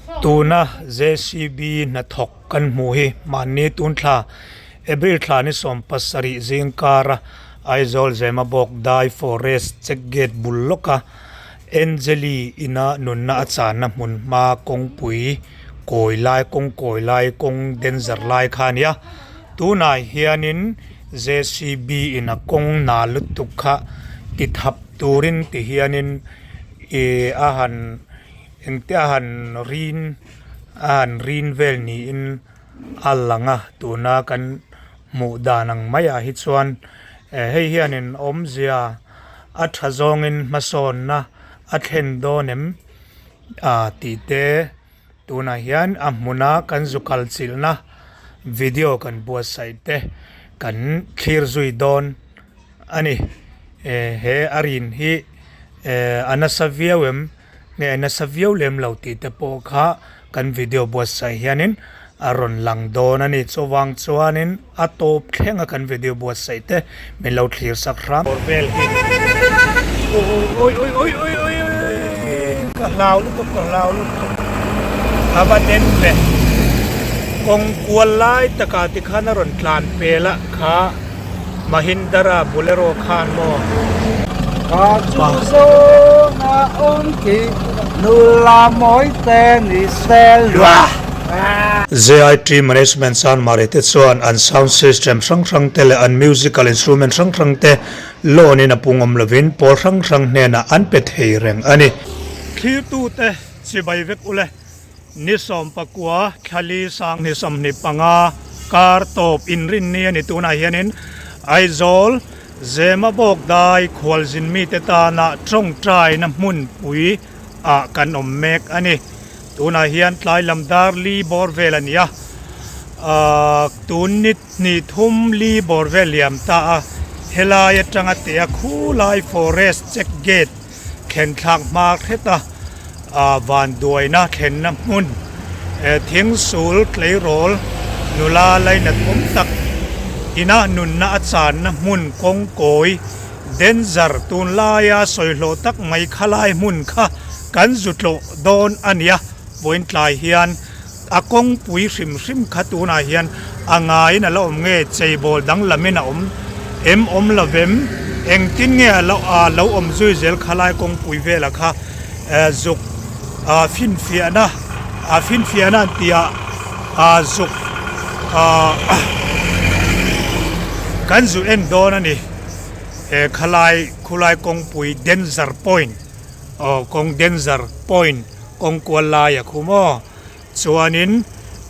Tuna JCB hnathawk kan hmuh hi mahni tunthla April thla ni 17 zingkara Aizawl Zemabawk Dai Forest Check Gate bul lawka Angeli ina nunna a channa hmun hma kawngpui kawi lai kawng kawi lai kawng danger lai kha a ni a tunah hianin JCB in a kawng na lutuk kha ti thap turin ti hianin ih a han. Engte a han rin a han rin vel niin a lang a tuna kan hmuh dan ang maiah hi chuan eh hei hianin awmzia a tha zawngin hmasawnna a thlen dawn em ah tih te tunah hian a hmuna kan zu kal chilhna video kan buatsaih te kan thlir zui dawn a ni eh he a rin hi eh a nasa viau em. Nge nasa viau lem lo tih te pawh kha kan video buatsaih hianin a rawn lang dawn a ni. Chuvang chuanin a tawp thleng a kan video buatsaih te min lo thlir sak hram. Bawr vel hi oi oi oi oi oi ka hlau lutuk ka hlau lutuk a va den ve kawng kual lai takah tikhan a rawn tlan pel a kha. Mahindra Bolero khan maw? Ka chu zawng a awm khi nula mawi te ni se lua. JIT Management Chanmari te chuan an sound system hrang hrang te leh an musical instrument hrang hrang te loan in a pung awm lovin pawl hrang hrang hnenah an pe thei reng a ni. Thlirtute chibai vek ule. Ni 19 thlali sang 25 kar tawp inrinni a ni tunah hianin Aizawl Zemabawk dai khualzin mite tana tawngtaina hmunpui ah kan awm mek a ni. Tunah hian tlai lam dar li bawr vel a ni a, ahh tun ni hnih thum li bawr vel liam ta a, helai atanga tea khulai forest check gate thlen thlak hma hret a, ah vanduaina thlenna hmun eh thing sul tleirawl nula lainat awm tak ina nunna a channa hmun kawng kawi danger tunlaia sawi hlawh tak mai khalai hmun kha kan zu tlawh dawn a nia vawiin tlai hian A kawngpui hrim hrim kha tunah hian a ngaiin a la awm nge? Cheibawl danglamin a awm em awm lo vem? Engtin nge a lo a lo awm zui zel kha lai kawngpui velah kha zuk finfiahna a finfiahna an tih ah zuk kan zu en dawn a ni. Khalai khulai kawngpui danger point aw kawng danger point. Kawng kual lai a khum aw. Chuanin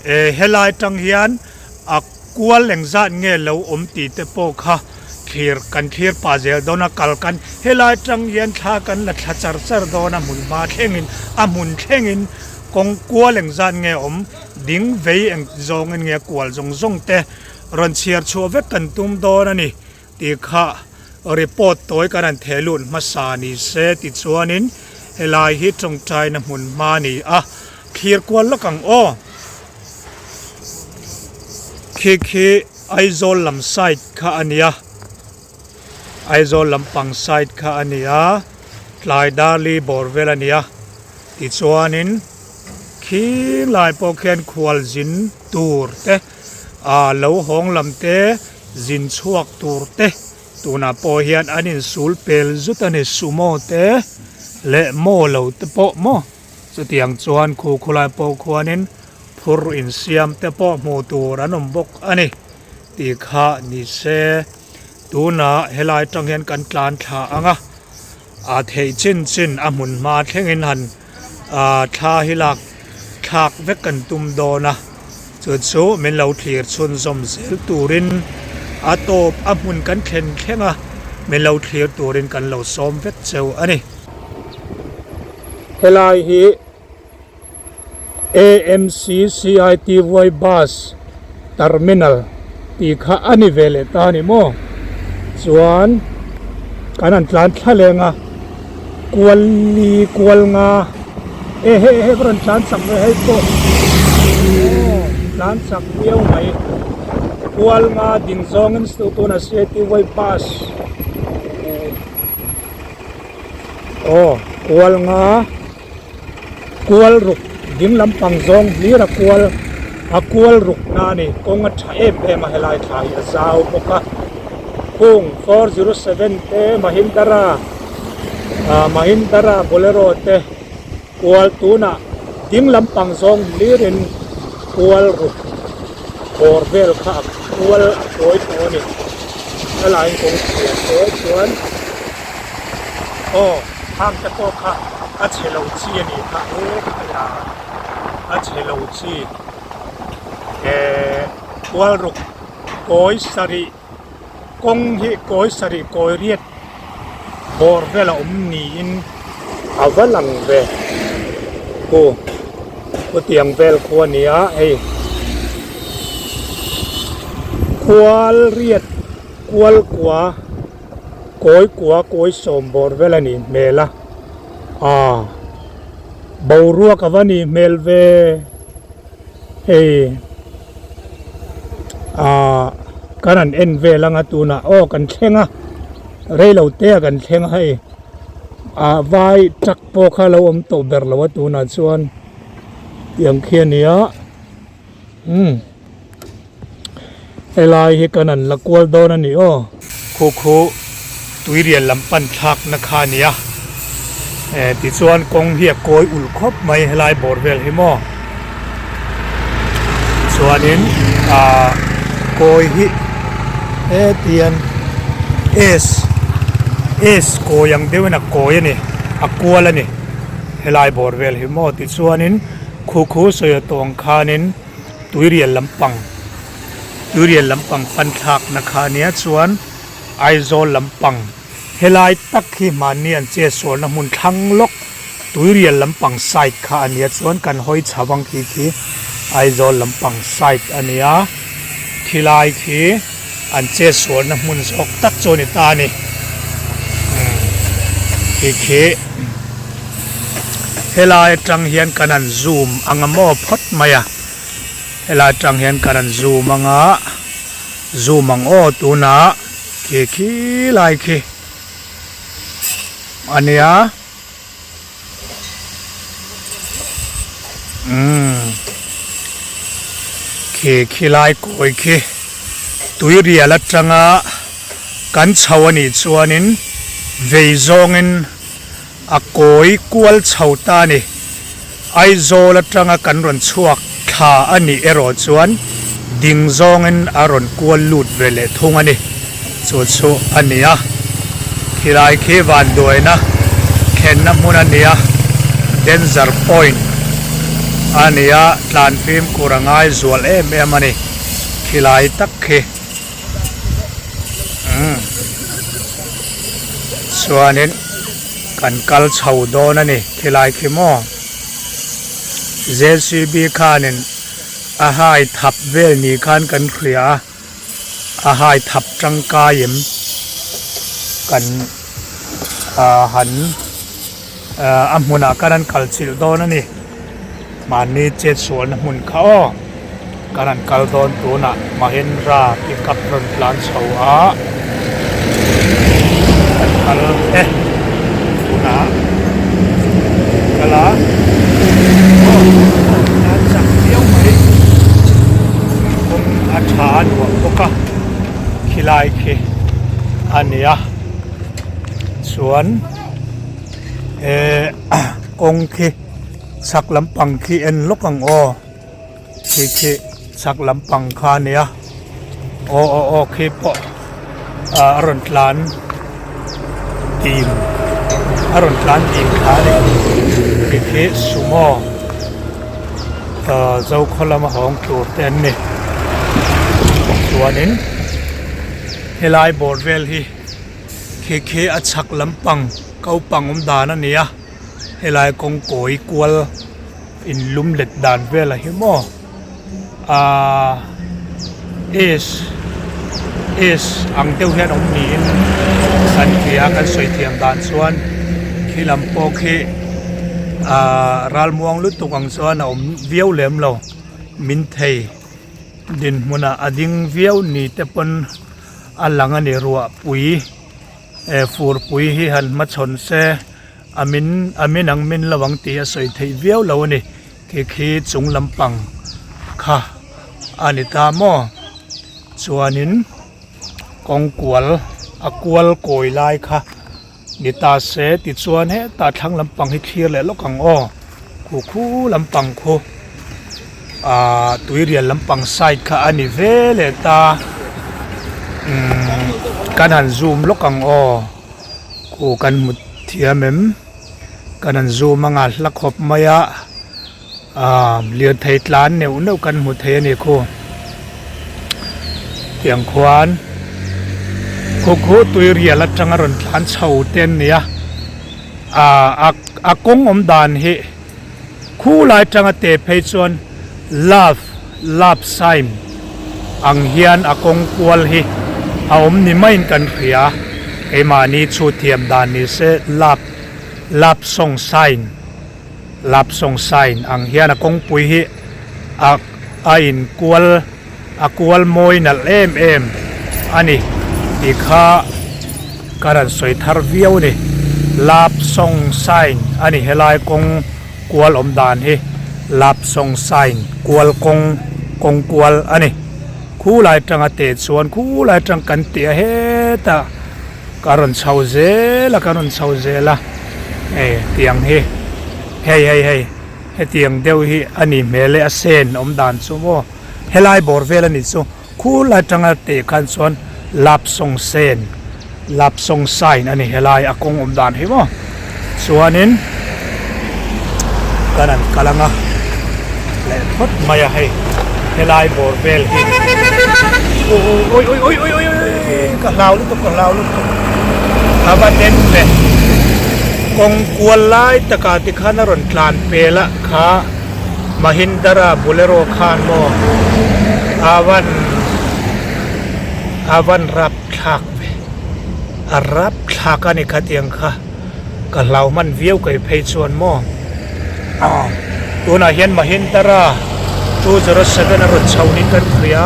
eh helai tang hian a kual engzat nge lo awm tih te pawh kha thlir kan thlir pah zel dawn a, kal kan helai tang hian thla kan la thla char char dawn a hmun hma thlengin a hmun thlengin kawng kual engzat nge awm ding vei eng zawngin nge kual zawng zawng te rawn chhiar chhuah vek kan tum dawn a ni. Tih kha report tawi kan han theh lut hmasa ni se tichuanin helai hi tawngtaina hmun hma a ni a, thlir kual lawk ang aw. Khi khi Aizawl lam side kha a nia, Aizawl lampang side kha a ni a, tlai darli bawr vel a ni a, tichuanin khing lai pawh khian khualzin tur te ah lo hawng lam te. Zin chhuak tur te tunah pawh hian an insul pel zut a ni sumo te leh maw lo te pawh maw chutiang chuan khu khulai pawh khuanin phur insiam te pawh hmuh tur an awm bawk a ni tih kha ni se tunah helai tang hian kan tlan thla ang a a theih chin chin a hmun hma thlengin han ah thla hi lak thlak vek kan tum dawn a chu chu min lo thlir chhunzawm zel turin a tawp a hmun kan thlen thleng a min lo thlir turin kan lo sawm vek cheu a ni. Helai hi AMC CITY Bus Terminal tih kha a ni ve leh ta a ni maw? Chuan kan han tlan thla leng a, kual li kual nga e hei hei ka rawn tlan chak ve hei pawh aw tlan chak viau mai kual nga ding zawngin tuna CITY Bus aw kual nga. Kual ruk ding lampang zawng hlir a kual a kual ruk na a ni kawng a tha em em a helai thla hi a zau bawk a khung 407 te Mahindra ah Mahindra Bolero te kual tunah ding lampang zawng hlir in kual ruk bawr vel kha a kual a kawi tawh a ni helaiin kawngchhia te chuan aw khang te pawh kha a chhe lo chi a nih kha e khaia a chhe lo chi eh kual ruk kawi sarih kawng hi kawi sarih kawi riat bawr vel a awm niin a va lang ve khu khutiang vel khu a ni a hei kual riat kual kua kawi kua kawi sawm bawr vel a nih hmel a aaa boruak a va nih hmel ve hei aaa kan han en vel anga tunah aw kan thleng a reilo te a kan thleng a hei ah vai truck pawh kha a lo awm tawh ber lo a tunah chuan tiang khi a ni a umm. Helai hi kan an la kual dawn a ni aw. Khu khu tuirial lam pan thlakna kha a ni a, eh tichuan kawng hi a kawi ulh khawp mai helai bawr vel hi maw. Chuanin ah kawi hi hetian S S kawi ang deuhin a kawi a ni a kual a ni helai bawr vel hi maw tichuanin khu khu sawi a tawng khanin. Tuirial lampang Tuirial lampang pan thlakna kha ania chuan Aizawl lampang helai tak hi hmanni an che sualna hmun thlang lawk Tuirial lampang side kha ania chuan kan hawi chho ang khi khi Aizawl lampang side ania khilai khi an che sualna hmun zawk tak chu a ni ta a ni umm khi khi. Helai atang hian kan han zoom anga maw phawt mai a helai atang hian kan han zoom anga zoom ang aw tunah khi khi lai khi a nia umm khi khi lai kawi khi tui rial atanga kan chho a nih chuanin vei zawngin. A kawi kual chho ta a ni. Aizawl atanga kan rawn chhuak thla a nih erawh chuan ding zawngin a rawn kual lut ve leh thung a ni. Chu chu a ni a, khilai khi vanduaina thlenna hmun a ni a, danger point a ni a, tlan fimkhur a ngai zual em em a ni, khilai tak khi. Umm chuanin kan kal chho dawn a ni khilai khi maw J C B khanin a hai thap vel ni khan kan hria a a hai thap tangkai em kan ah han ah a hmunah khan an kal chilh dawn a ni. Mahni chetsualna hmun kha aw kan han kal dawn tunah Mahindra pickup rawn tlan chho a kan kal e tunah kal a aw tlan chak viau mai kawng a tha a nuam bawk a khilai khi a ni a chuan eh kawng khi. Chhak lampang khi en lawk ang aw khi khi chhak lampang kha a nia aw aw aw khi pawh ah a rawn tlan dim a rawn tlan dim thla a ni khi khi sumo ah zokhaw lama hawng tur te an ni chuanin helai bawr vel hi khi khi a chhak lampang kopang awm dan a ni a. Helai kawng kawi kual in lum let dan vel a hi maw ahh s s ang deuh hian awm niin kan hria a kan sawi thiam dan chuan khi lam pawh khi ahh ralmuang lutuk ang chuan a awm viau lem lo min thei dinhmunah a ding viau ni te pawn a lang a ni ruah pui. Eh furpui hi han hmachhawn se a min a min ang min lo ang tih a sawi theih viau lo a ni. Khi khi chung lampang kha a ni ta maw chuanin kawng kual a kual kawi lai kha ni ta se tichuan hetah thlang lampang hi thlir leh lawk ang aw khu khu lampang khu ahh tuirial lampang side kha a ni ve leh ta umm kan han zoom lawk ang aw khu kan hmu thiam em. Kan han zoom anga hla khawp mai a aaa lirthei tlan neuh neuh kan hmu thei a ni khu tiang khuan khu khu tui rial atanga rawn tlan chho te an ni a aaa a kawng awm dan hi khu lai atanga teh phei chuan love love sign ang hian a kawng kual hi a awm ni maiin kan hria keimahni chhut thiam dan ni se love love song sign love song sign ang hian a kawngpui hi a a inkual a kual mawi nalh em em a ni tih kha ka rawn sawi thar viau a ni love song sign a ni helai kawng kual awm dan hi love song sign kual kawng kawng kual a ni khulai atanga teh chuan khulai atang kan tih a hetah ka rawn chho zel a ka rawn chho zel a hei tiang hi hei hei hei hetiang deuh hi a nih hmel e a sen awm dan chu maw helai bawr vel a nih chu khulai atanga teh khan chuan love song sen love song sign a ni helai a kawng awm dan hi maw chuanin kan han kal ang a leh phawt mai a hei helai bawr vel hi awi awi awi awi awi ka hlau lutuk ka hlau lutuk a va den ve kawng kual lai takah tikhan a rawn tlan pel a kha Mahindra Bolero khan maw a van a van rap thlak ve a rap thlak a ni khatiang kha. Ka hlau hman viau kai phei chuan maw aw tunah hian Mahindra 207 a rawn chho niin kan hria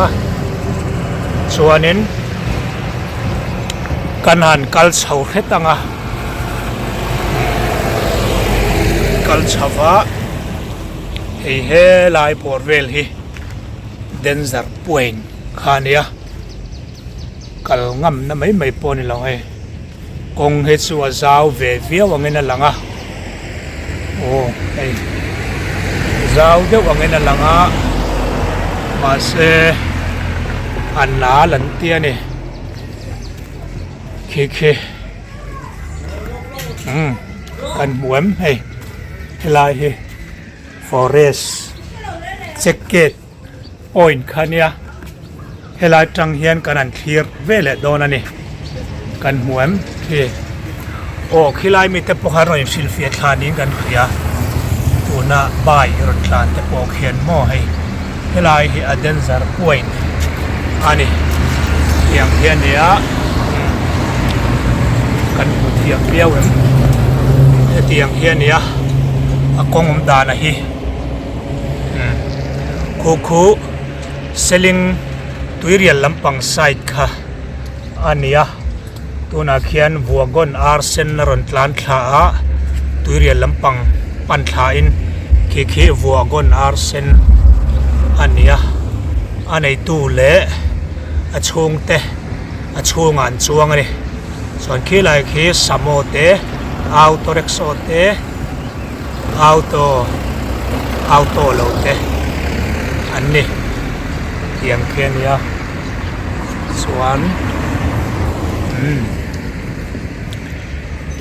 chuanin kan han kal chho hret ang a kal chho va hei helai bawr vel hi danger point kha a nia kal ngamna mai mai pawh a ni lo hei. Kawng hi chu a zau ve viau angin a lang a, aw hei zau deuh angin a lang a mahse a nal an tia ni khi khi umm kan hmu em hei helai hi forest check gate point kha nia helai tang hian kan han thlir ve leh dawn a ni kan hmu em khi aw khilai mite pawh kha rawn inhrilhfiah thla niin kan hria tuna bike rawn tlan te pawh khian maw hei helai hi a danger point a ni tiang hi a ni a kan hmu thiam viau em hetiang hi a ni a a kawng awm dan a hi. Khu khu seling tuirial lampang side kha a ni a tunah khian vuagon ar sen a rawn tlan thla a tuirial lampang pan thla in khi khi vuagon ar sen a ni a a neitu leh a chhungte a chhungah an chuang a ni chuan khilai khi samo te auto rickshaw te. Auto auto lo te an ni tiang khi a nia chuan umm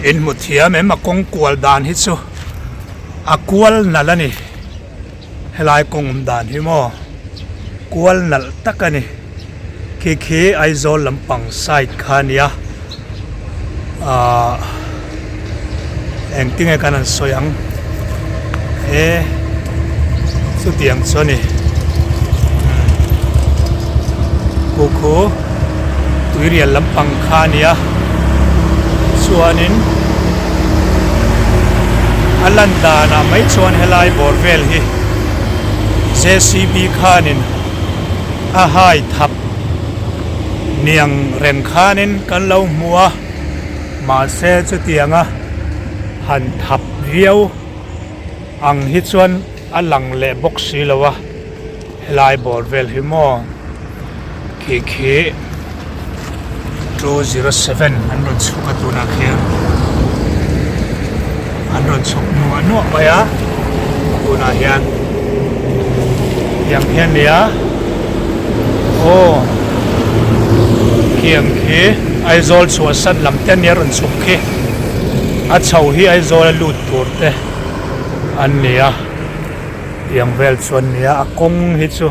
in hmu thiam em a kawng kual dan hi chu a kual nalh a ni helai kawng awm dan hi maw kual nalh tak a ni khi khi Aizawl lampang side kha a nia ahh engtinge kan han sawi ang e chutiang chu a ni khu khu tuirial lampang kha a nia chuanin a lan danah mai chuan helai bawr vel hi J C B khanin a hai thap niang reng khanin kan lo hmu a mahse chutianga han thap viau ang hi chuan. a lang leh bawk si lo a helai bawr vel hi maw khi khi 207 an rawn chhuk a tunah khian an rawn chhuk nuah nuah mai a tunah hian tiang hi a nia aw khiang khi Aizawl chhuahsan lam te ania rawn chhuk khi a chho hi Aizawl a lut tur te an ni a tiang vel chu an ni a a kawng hi chu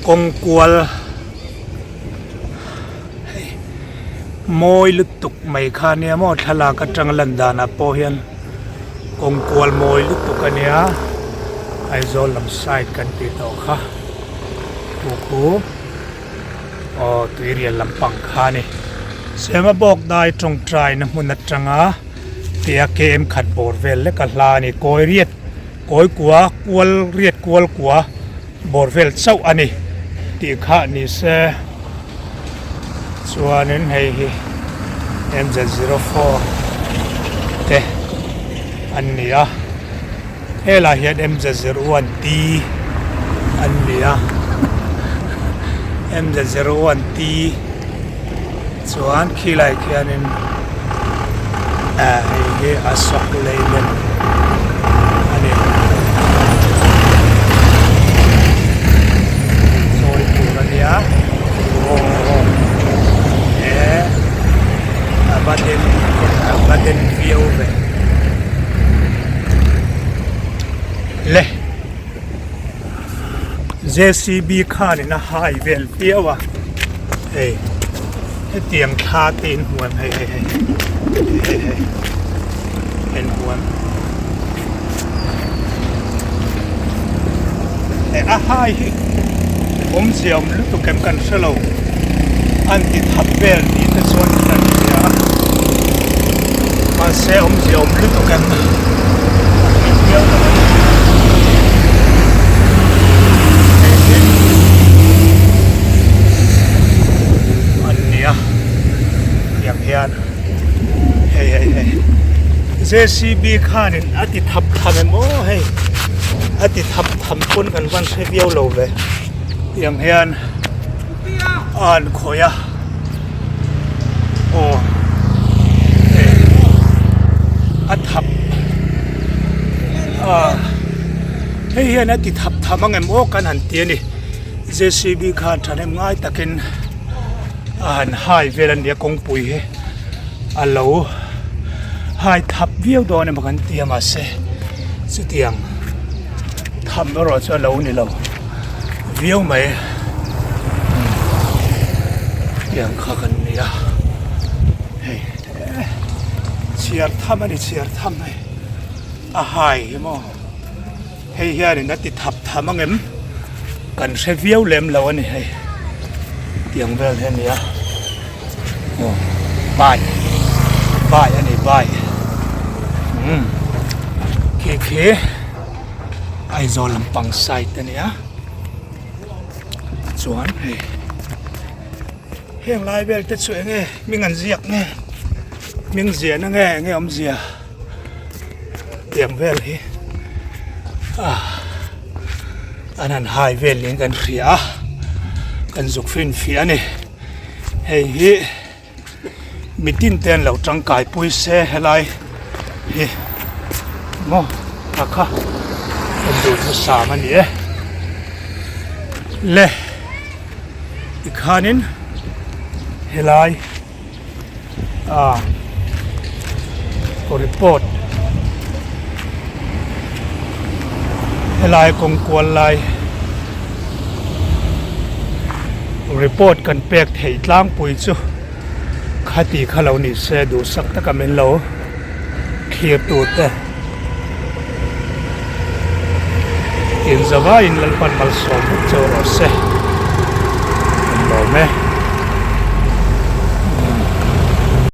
kawng kual hei mawi lutuk mai kha ania maw thlalak atanga lan danah pawh hian kawng kual mawi lutuk ania Aizawl lam side kan tih tawh kha thu khu aw tuirial lampang kha a ni Semabawk dai tawngtai na hmun atanga tia km khat bawr vel lek a hla a ni kawi riat kawi kua kual riat kual kua bawr vel chauh a ni tih kha ni se chuanin hei hi MZ04 te an ni a helaiah hian MZ01 T an ni a MZ01 T chuan khilai khianin hei hi Ashok Leyland a ni chawi tur a nia aw he a va den a va den viau ve le J_C_B khanin a hai vel viau a hei hetiang thla te in hmuh em hei hei hei hei hei in hmuh em eh a hai hi awmzia awm lutuk em kan hre lo an ti thap vel tih te chuan kan hria a mahse awmzia awm lutuk em a hrilh viau lo a ni. Hei hi an nia tiang hian hei hei hei J_C_B khanin a ti thap tham em aw hei a ti thap tham pawn kan van hre viau lo ve tiang hian a han khawih a aw hei a thap a hei hian a ti thap tham ang em aw kan han ti a ni J_C_B khan thahnem ngai takin a han hai vel a nia kawngpui hi a lo hai thap viau dawn emaw kan ti a mahse chutiang tham erawh chu a lo ni lo viau mai tiang kha kan ni a hei chhiar tham a ni chhiar tham hei a hai hi maw hei hianin a ti thap tham ang em kan hre viau lem lo a ni hei tiang vel hi a ni a aw bai bai a ni bai umm khi khi Aizawl lampang side a ni a chuan hei heng lai vel te chu eng nge hming an ziak nge hming ziahna nge eng nge awmzia tiang vel hi ah an han hai vel niin kan hria a kan zuk finfiah a ni hei hi. Mitin te an lo tangkai pui se helai hi maw tha kha kan duh hmasam a ni e le tikhanin helai ah report helai kawng kual lai report kan pek theih tlangpui chu khati kha lo ni se duhsak taka min lo thlir tur te in zavaiin Lalpan malsawm vek cheu rawh se kan lawm e.